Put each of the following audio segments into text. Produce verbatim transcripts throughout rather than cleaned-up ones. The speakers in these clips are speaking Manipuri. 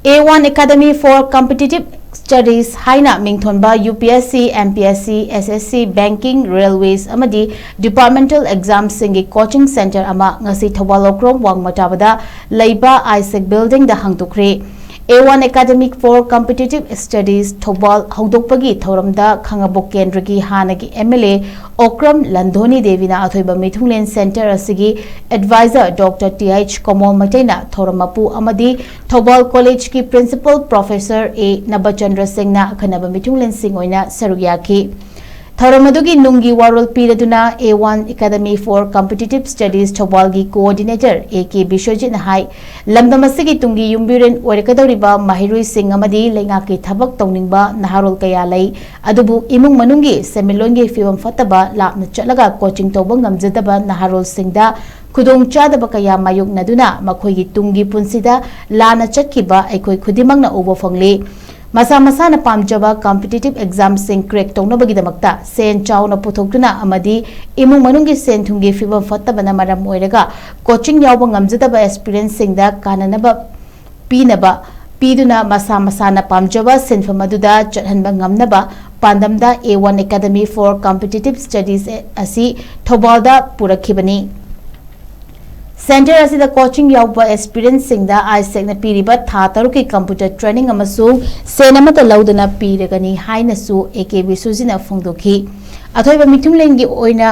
A one Academy for Competitive Studies ꯍꯥꯏꯅ ꯃꯤꯡꯊꯣꯟꯕ UPSC, MPSC, SSC, Banking, Railways ꯑꯃꯗꯤ Departmental Examꯁꯤꯡꯒꯤ coaching centre ꯑꯃ ꯉꯁꯤ ꯊꯧꯕꯥꯜ ꯂꯧꯈ꯭ꯔꯣꯝ ꯋꯥꯡꯃ ꯇꯥꯕꯗ ꯂꯩꯕ ISEC buildingꯗ ꯍꯥꯡꯗꯣꯛꯈ꯭ꯔꯦ꯫ A one Academy for Competitive Studies Thoubal ꯍꯧꯗꯣꯛꯄꯒꯤ ꯊꯧꯔꯝꯗ ꯈꯥꯉꯕꯣꯛ ꯀꯦꯟꯗ꯭ꯔꯒꯤ ꯍꯥꯟꯅꯒꯤ MLA ꯑꯣꯀ꯭ꯔꯝ ꯂꯟꯗꯣꯅꯤ ꯗꯦꯕꯤꯅ ꯑꯊꯣꯏꯕ ꯃꯤꯊꯨꯡꯂꯦꯟ centre ꯑꯁꯤꯒꯤ advisor Doctor Th ꯀꯣꯃꯣꯜ ꯃꯩꯇꯩꯅ ꯊꯧꯔꯝ ꯃꯄꯨ ꯑꯃꯗꯤ ꯊꯧꯕꯥꯜ collegeꯀꯤ principal professor A ꯅꯕꯆꯟꯗ꯭ꯔ ꯁꯤꯡꯅ ꯑꯈꯟꯅꯕ ꯃꯤꯊꯨꯡꯂꯦꯟꯁꯤꯡ ꯑꯣꯏꯅ ꯁꯔꯨꯛ ꯌꯥꯈꯤ꯫ ꯊꯧꯔꯝ ꯑꯗꯨꯒꯤ ꯅꯨꯡꯒꯤ ꯋꯥꯔꯣꯜ ꯄꯤꯔꯗꯨꯅ A one Academy for Competitive Studies ꯊꯧꯕꯥꯜꯒꯤ coordinator A K ꯕꯤꯁ꯭ꯋꯖꯤꯠꯅ ꯍꯥꯏ, ꯂꯝꯗꯝ ꯑꯁꯤꯒꯤ ꯇꯨꯡꯒꯤ ꯌꯨꯝꯕꯤꯔꯦꯟ ꯑꯣꯏꯔꯛꯀꯗꯧꯔꯤꯕ ꯃꯍꯩꯔꯣꯏꯁꯤꯡ ꯑꯃꯗꯤ ꯂꯩꯉꯥꯛꯀꯤ ꯊꯕꯛ ꯇꯧꯅꯤꯡꯕ ꯅꯍꯥꯔꯣꯜ ꯀꯌꯥ ꯂꯩ꯫ ꯑꯗꯨꯕꯨ ꯏꯃꯨꯡ ꯃꯅꯨꯡꯒꯤ ꯁꯦꯟꯃꯤꯠꯂꯣꯟꯒꯤ ꯐꯤꯕꯝ ꯐꯠꯇꯕ ꯂꯥꯞꯅ ꯆꯠꯂꯒ coaching ꯇꯧꯕ ꯉꯝꯖꯗꯕ ꯅꯍꯥꯔꯣꯜꯁꯤꯡꯗ ꯈꯨꯗꯣꯡꯆꯥꯗꯕ ꯀꯌꯥ ꯃꯥꯌꯣꯛꯅꯗꯨꯅ ꯃꯈꯣꯏꯒꯤ ꯇꯨꯡꯒꯤ ꯄꯨꯟꯁꯤꯗ ꯂꯥꯟꯅ ꯆꯠꯈꯤꯕ ꯑꯩꯈꯣꯏ ꯈꯨꯗꯤꯡꯃꯛꯅ ꯎꯕ ꯐꯪꯂꯤ꯫ ꯃꯁꯥ ꯃꯁꯥꯅ ꯄꯥꯝꯖꯕ competitive examꯁꯤꯡ crack ꯇꯧꯅꯕꯒꯤꯗꯃꯛꯇ ꯁꯦꯟ ꯆꯥꯎꯅ ꯄꯨꯊꯣꯛꯇꯨꯅ ꯑꯃꯗꯤ ꯏꯃꯨꯡ ꯃꯅꯨꯡꯒꯤ ꯁꯦꯟ ꯊꯨꯝꯒꯤ ꯐꯤꯕꯝ ꯐꯠꯇꯕꯅ ꯃꯔꯝ ꯑꯣꯏꯔꯒ coaching ꯌꯥꯎꯕ ꯉꯝꯖꯗꯕ aspirantꯁꯤꯡꯗ ꯀꯥꯟꯅꯅꯕ ꯄꯤꯅꯕ ꯄꯤꯗꯨꯅ ꯃꯁꯥ ꯃꯁꯥꯅ ꯄꯥꯝꯖꯕ ꯁꯤꯟꯐꯝ ꯑꯗꯨꯗ ꯆꯠꯍꯟꯕ ꯉꯝꯅꯕ ꯄꯥꯟꯗꯝꯗ A one Academy for Competitive Studies ꯑꯁꯤ ꯊꯧꯕꯥꯜꯗ ꯄꯨꯔꯛꯈꯤꯕꯅꯤ꯫ Centre ꯑꯁꯤꯗ coaching ꯌꯥꯎꯕ aspirantꯁꯤꯡꯗ ISECꯅ ꯄꯤꯔꯤꯕ ꯊꯥ ꯇꯔꯨꯛꯀꯤ computer training ꯑꯃꯁꯨꯡ ꯁꯦꯟ ꯑꯃꯠꯇ ꯂꯧꯗꯅ ꯄꯤꯔꯒꯅꯤ ꯍꯥꯏꯅꯁꯨ A K ꯕꯤꯁ꯭ꯋꯖꯤꯠꯅ ꯐꯣꯡꯗꯣꯛꯈꯤ꯫ ꯑꯊꯣꯏꯕ ꯃꯤꯊꯨꯡꯂꯦꯟꯒꯤ ꯑꯣꯏꯅ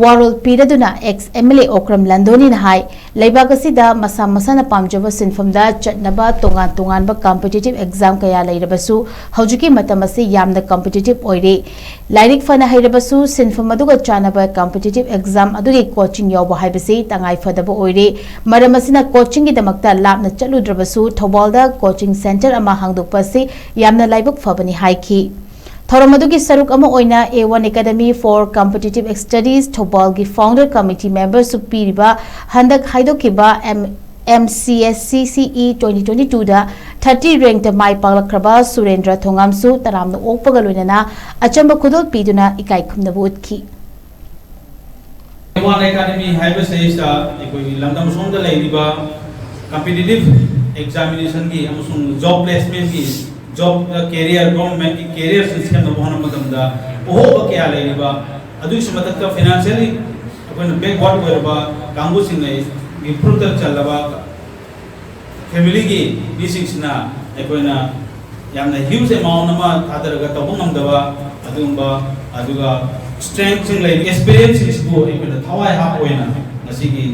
ꯋꯥꯔꯣꯜ ꯄꯤꯔꯗꯨꯅ ex MLA ꯑꯣꯀ꯭ꯔꯝ ꯂꯟꯗꯣꯅꯤꯅ ꯍꯥꯏ, ꯂꯩꯕꯥꯛ ꯑꯁꯤꯗ ꯃꯁꯥ ꯃꯁꯥꯅ ꯄꯥꯝꯖꯕ ꯁꯤꯟꯐꯝꯗ ꯆꯠꯅꯕ ꯇꯣꯉꯥꯟ ꯇꯣꯉꯥꯟꯕ competitive exam ꯀꯌꯥ ꯂꯩꯔꯕꯁꯨ ꯍꯧꯖꯤꯛꯀꯤ ꯃꯇꯝ ꯑꯁꯤ ꯌꯥꯝꯅ competitive ꯑꯣꯏꯔꯦ꯫ ꯂꯥꯏꯔꯤꯛ ꯐꯅ ꯍꯩꯔꯕꯁꯨ ꯁꯤꯟꯐꯝ ꯑꯗꯨꯒ ꯆꯥꯟꯅꯕ competitive exam ꯑꯗꯨꯒꯤ coaching ꯌꯥꯎꯕ ꯍꯥꯏꯕꯁꯤ ꯇꯉꯥꯏ ꯐꯗꯕ ꯑꯣꯏꯔꯦ꯫ ꯃꯔꯝ ꯑꯁꯤꯅ coachingꯒꯤꯗꯃꯛꯇ ꯂꯥꯞꯅ ꯆꯠꯂꯨꯗ꯭ꯔꯕꯁꯨ ꯊꯧꯕꯥꯜꯗ coaching centre ꯑꯃ ꯍꯥꯡꯗꯣꯛꯄ ꯑꯁꯤ ꯌꯥꯝꯅ ꯂꯥꯏꯕꯛ ꯐꯕꯅꯤ ꯍꯥꯏꯈꯤ꯫ ꯊꯧꯔꯝ ꯑꯗꯨꯒꯤ ꯁꯔꯨꯛ ꯑꯃ ꯑꯣꯏꯅ A one Academy for Competitive Studies ꯊꯧꯕꯥꯜꯒꯤ founder committee memberꯁꯨ ꯄꯤꯔꯤꯕ ꯍꯟꯗꯛ ꯍꯥꯏꯗꯣꯛꯈꯤꯕ M MCSCCE twenty twenty twoꯗ thirty rankꯇ ꯃꯥꯏ ꯄꯥꯛꯂꯛꯈ꯭ꯔꯕ ꯁꯨꯔꯦꯟꯗ꯭ꯔ ꯊꯣꯉꯥꯝꯁꯨ ꯇꯔꯥꯝꯅ ꯑꯣꯛꯄꯒ ꯂꯣꯏꯅꯅ ꯑꯆꯝꯕ ꯈꯨꯗꯣꯜ ꯄꯤꯗꯨꯅ ꯏꯀꯥꯏ ꯈꯨꯝꯅꯕ ꯎꯠꯈꯤ꯫ A one Academy ꯍꯥꯏꯕꯁꯤꯗꯩꯁꯤꯗ ꯑꯩꯈꯣꯏꯒꯤ ꯂꯝꯗꯝ ꯁꯣꯝꯗ ꯂꯩꯔꯤꯕ competitive ꯑꯦꯛꯖꯥꯃꯤꯅꯦꯁꯟꯒꯤ ꯑꯃꯁꯨꯡ ꯖꯣꯕ ꯄ꯭ꯂꯦꯁꯃꯦꯟꯒꯤ, ꯖꯣꯕ ꯀꯦꯔꯤꯌꯔ, ꯒꯣꯚꯔꯟꯃꯦꯟꯠꯀꯤ ꯀꯦꯔꯤꯌꯔꯁꯤꯡ ꯁꯦꯝꯅꯕ ꯍꯣꯠꯅꯕ ꯃꯇꯝꯗ ꯑꯍꯣꯕ ꯀꯌꯥ ꯂꯩꯔꯤꯕ, ꯑꯗꯨꯒꯤꯁꯨ ꯃꯊꯛꯇ ꯐꯥꯏꯅꯥꯟꯁꯤꯌꯦꯜꯂꯤ ꯑꯩꯈꯣꯏꯅ ꯕꯦꯛꯋꯥꯔꯗ ꯑꯣꯏꯔꯕ ꯀꯥꯡꯕꯨꯁꯤꯡꯒꯤ ꯐꯨꯔꯨꯞꯇ ꯆꯜꯂꯕ ꯐꯦꯃꯤꯂꯤꯒꯤ ꯃꯤꯁꯤꯡꯁꯤꯅ ꯑꯩꯈꯣꯏꯅ ꯌꯥꯝꯅ ꯍ꯭ꯌꯨꯖ ꯑꯦꯃꯥꯎꯟ ꯑꯃ ꯊꯥꯗꯔꯒ ꯇꯧꯕ ꯉꯝꯗꯕ ꯑꯗꯨꯒꯨꯝꯕ, ꯑꯗꯨꯒ ꯁ꯭ꯇꯔꯦꯡꯁꯤꯡ ꯂꯩꯕ ꯑꯦꯛꯁꯄꯤꯔꯤꯌꯦꯟꯁꯁꯤꯡꯁꯤꯕꯨ ꯑꯩꯈꯣꯏꯅ ꯊꯋꯥꯏ ꯍꯥꯞꯄ ꯑꯣꯏꯅ ꯉꯁꯤꯒꯤ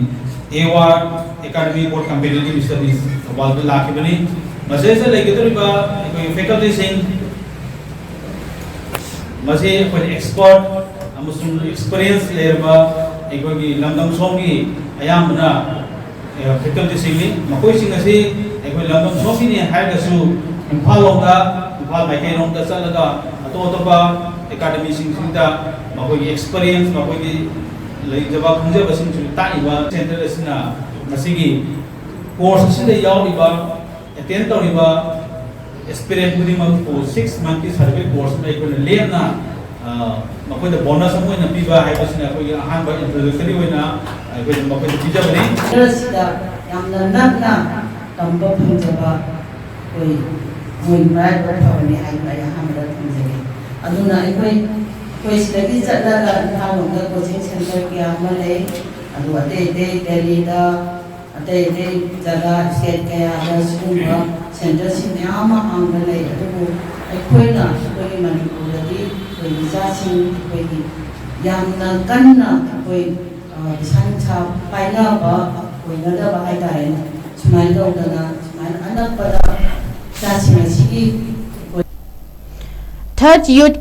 A R academy four competitive studies ꯊꯧꯕꯥꯜꯗ ꯂꯥꯛꯈꯤꯕꯅꯤ꯫ ꯃꯁꯤꯗ ꯂꯩꯒꯗꯧꯔꯤꯕ ꯑꯩꯈꯣꯏꯒꯤ ꯐꯦꯀꯜꯇꯤꯁꯤꯡ, ꯃꯁꯤ ꯑꯩꯈꯣꯏꯅ ꯑꯦꯛꯁꯄꯔꯠ ꯑꯃꯁꯨꯡ ꯑꯦꯛꯁꯄꯤꯔꯤꯌꯦꯟꯁ ꯂꯩꯔꯕ ꯑꯩꯈꯣꯏꯒꯤ ꯂꯝꯗꯝ ꯁꯣꯝꯒꯤ ꯑꯌꯥꯝꯕꯅ ꯐꯦꯀꯜꯇꯤꯁꯤꯡꯅꯤ꯫ ꯃꯈꯣꯏꯁꯤꯡ ꯑꯁꯤ ꯑꯩꯈꯣꯏ ꯂꯝꯗꯝ ꯁꯣꯝꯒꯤꯅꯤ ꯍꯥꯏꯔꯒꯁꯨ ꯏꯝꯐꯥꯜ ꯂꯣꯝꯗ, ꯏꯝꯐꯥꯜ ꯃꯥꯏꯀꯩꯔꯣꯝꯗ ꯆꯠꯂꯒ ꯑꯇꯣꯞ ꯑꯇꯣꯞꯄ ꯑꯦꯀꯥꯗꯃꯤꯁꯤꯡꯁꯤꯗ ꯃꯈꯣꯏꯒꯤ ꯑꯦꯛꯁꯄꯤꯔꯤꯌꯦꯟꯁ, ꯃꯈꯣꯏꯒꯤ ꯂꯩꯖꯕ ꯈꯪꯖꯕꯁꯤꯡꯁꯨ ꯇꯥꯛꯏꯕ ꯁꯦꯟꯇꯔ ꯑꯁꯤꯅ ꯃꯁꯤꯒꯤ ꯀꯣꯔꯁ ꯑꯁꯤꯗ ꯌꯥꯎꯔꯤꯕ, ꯑꯦꯇꯦꯟ ꯇꯧꯔꯤꯕ ꯑꯦꯁꯄꯤꯔꯦꯟ ꯈꯨꯗꯤꯡꯃꯛꯄꯨ ꯁꯤꯛꯁ ꯃꯟꯠꯀꯤ ꯁꯥꯔꯇꯤꯐꯤꯀꯦꯠ ꯀꯣꯔꯁ ꯑꯃ ꯑꯩꯈꯣꯏꯅ ꯂꯦꯝꯅ, ꯑ, ꯃꯈꯣꯏꯗ ꯕꯣꯅꯁ ꯑꯃ ꯑꯣꯏꯅ ꯄꯤꯕ ꯍꯥꯏꯕꯁꯤꯅ ꯑꯩꯈꯣꯏꯒꯤ ꯑꯍꯥꯟꯕ ꯏꯟꯇ꯭ꯔꯣꯗꯛꯇꯔꯤ ꯑꯣꯏꯅ ꯑꯩꯈꯣꯏꯅ ꯃꯈꯣꯏꯗ ꯄꯤꯖꯕꯅꯤ꯫ ꯁꯤꯗ ꯌꯥꯝꯅ ꯅꯛꯅ ꯇꯝꯕ ꯐꯪꯖꯕ ꯑꯩꯈꯣꯏ ꯃꯣꯏ ꯃꯔꯥꯏꯕꯛ ꯐꯕꯅꯤ ꯍꯥꯏꯅ ꯑꯩ ꯑꯍꯥꯟꯕꯗ ꯊꯝꯖꯒꯦ꯫ ꯑꯗꯨꯅ ꯑꯩꯈꯣꯏ ꯑꯩꯈꯣꯏ ꯁꯤꯗꯒꯤ ꯆꯠꯂꯒ ꯏꯝꯐꯥꯜ ꯂꯣꯝꯗ ꯀꯣꯆꯤꯡ ꯁꯦꯟꯇꯔ ꯀꯌꯥ ꯑꯃ ꯂꯩ꯫ ꯑꯗꯨ ꯑꯇꯩ ꯑꯇꯩ ꯗꯦꯜꯂꯤꯗ, ꯑꯇꯩ ꯑꯇꯩ ꯖꯒꯥ ꯁ꯭ꯇꯦꯠ ꯀꯌꯥꯗ ꯁꯤꯒꯨꯝꯕ ꯁꯦꯟꯇꯔꯁꯤꯡ ꯃꯌꯥꯝ ꯑꯃ ꯍꯥꯡꯕ ꯂꯩ꯫ ꯑꯗꯨꯕꯨ ꯑꯩꯈꯣꯏꯅ ꯑꯩꯈꯣꯏꯒꯤ ꯃꯅꯤꯄꯨꯔꯗꯗꯤ ꯑꯩꯈꯣꯏ ꯏꯆꯥꯁꯤꯡ ꯑꯩꯈꯣꯏꯒꯤ ꯌꯥꯝꯅ ꯀꯟꯅ ꯑꯩꯈꯣꯏ ꯄꯩꯁꯥ ꯅꯨꯡꯁꯥ ꯄꯥꯏꯅꯕ ꯑꯣꯏꯅꯗꯕ ꯍꯥꯏꯇꯥꯔꯦꯅꯦ꯫ ꯁꯨꯃꯥꯏꯅ ꯇꯧꯗꯅ ꯁꯨꯃꯥꯏꯅ ꯑꯅꯛꯄꯗ ꯏꯆꯥꯁꯤꯡ ꯑꯁꯤꯒꯤ ꯑꯩꯈꯣꯏ Third Youth